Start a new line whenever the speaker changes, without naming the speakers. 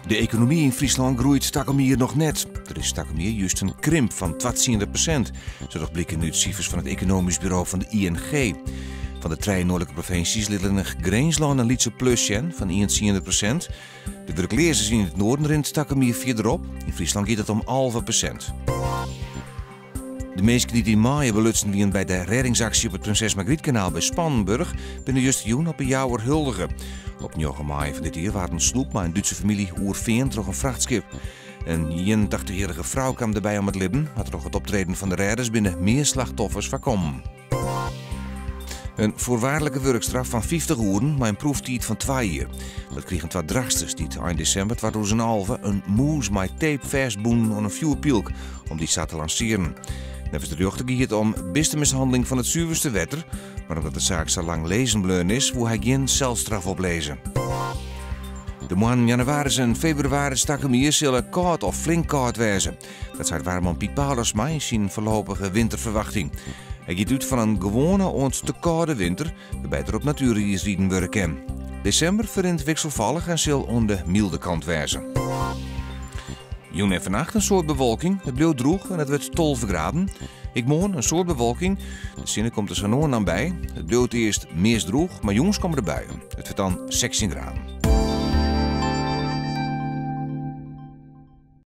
De ekonomy yn Fryslân groeit takom jier noch net. Der is takom jier just in krimp fan 2%, sa docht bliken út sifers fan it ekonomysk buro fan de ING. Fan de trije noardlike provinsjes lit allinnich Grinslân in lytse plus sjen fan 1%. De wurkleazens yn it noarden rint takom jier fierder op. Yn Fryslân giet it om 11%. De minsken dy't yn maaie belutsen wienen by de rêdingsaksje op it Prinses Margrietkanaal by Spannenburg binne justerjûn op 'e Jouwer huldige. Op njoggen maaie fan dit jier waard in sloep mei in Dútse famylje oerfearn troch in frachtskip. In 81-jierrige frou kaam dêrby om it libben, mar troch it optreden fan de rêders binne mear slachtoffers foarkommen. In foarwaardlike wurkstraf fan 50 oeren mei in proeftiid fan twa jier. Dat krigen twa Drachtsters dy't ein desimber 2011 in mûs mei tape fêstbûnen oan in fjoerpylk om dy sa te lansearjen. Neffens de rjochter gie it om bistemishanneling fan it suverste wetter, mar omdat de saak sa lang lizzen bleaun is, woe hy gjin selstraf oplizze. De moannen jannewaris en febrewaris takom jier sille kâld of flink kâld wêze. Dat seit waarman Piet Paulusma yn syn foarlopige winterferwachting. Hy giet út fan in gewoane oant te kâlde winter, wêrby't der op natueriis riden wurde kin. Desimber ferrint wikselfallich en sil oan de mylde kant wêze. Jûn en fannacht in soad bewolking, it bliuwt drûch en it wurdt 12 graden. Ek moarn in soad bewolking, de sinne komt der sa no en dan by. It bliuwt earst meast drûch, mar jûns komme der buien. It wurdt dan 16 graden.